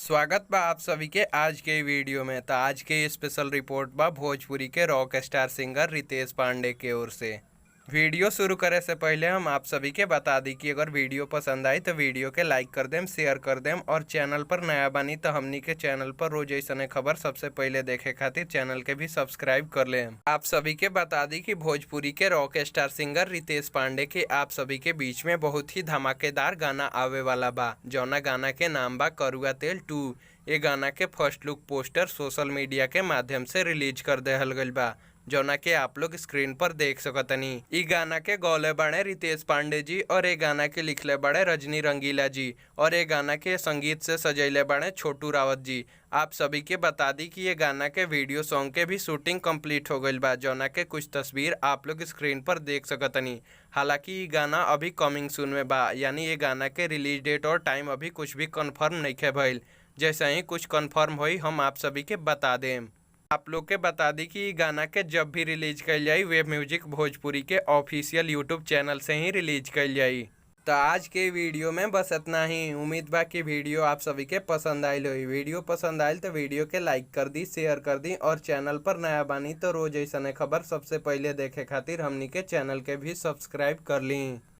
स्वागत बा आप सभी के आज के वीडियो में। तो आज के स्पेशल रिपोर्ट बा भोजपुरी के rock star singer Ritesh Pandey के ओर से। वीडियो शुरू करे से पहले हम आप सभी के बता दी कि अगर वीडियो पसंद आई तो वीडियो के लाइक कर देम, शेयर कर देम और चैनल पर नया बानी तो हमनी के चैनल पर रोज ऐसने खबर सबसे पहले देखे खातिर चैनल के भी सब्सक्राइब कर लेम। आप सभी के बता दी कि भोजपुरी के rock star singer Ritesh Pandey के आप सभी के बीच में बहुत ही धमाकेदार गाना आवे वाला बा, जौना गाना के नाम बा करुआ तेल 2। ये गाना के first look poster social media के माध्यम से रिलीज कर देहल गइल बा, जौना के आप लोग स्क्रीन पर देख सकतनी। इ गाना के गौले बाड़े रितेश पांडे जी और ए गाना के लिखले बाड़े रजनी रंगीला जी और ए गाना के संगीत से सजैले बाड़े छोटू रावत जी। आप सभी के बता दी कि ये गाना के वीडियो सॉन्ग के भी शूटिंग कंप्लीट हो गइल बा, जौना के कुछ तस्वीर आप लोग स्क्रीन पर देख सकतनी। हालांकि इ गाना अभी कमिंग सून में बा, यानी ये गाना के रिलीज डेट और टाइम अभी कुछ भी कंफर्म नइखे भइल। जैसे ही कुछ कंफर्म होई हम आप सभी के बता देम। आप लोग के बता दी कि इ गाना के जब भी रिलीज कइल जाई वेब म्यूजिक भोजपुरी के ऑफिशियल यूट्यूब चैनल से ही रिलीज कइल जाई। तो आज के वीडियो में बस इतना ही। उम्मीद बा कि वीडियो आप सभी के पसंद आइल होई। वीडियो पसंद आइल तो वीडियो के लाइक कर दी, शेयर कर दी और चैनल पर नया बानी तो रोज ऐसने खबर सबसे पहले देखे खातिर हमनी के चैनल के भी सब्सक्राइब कर ली।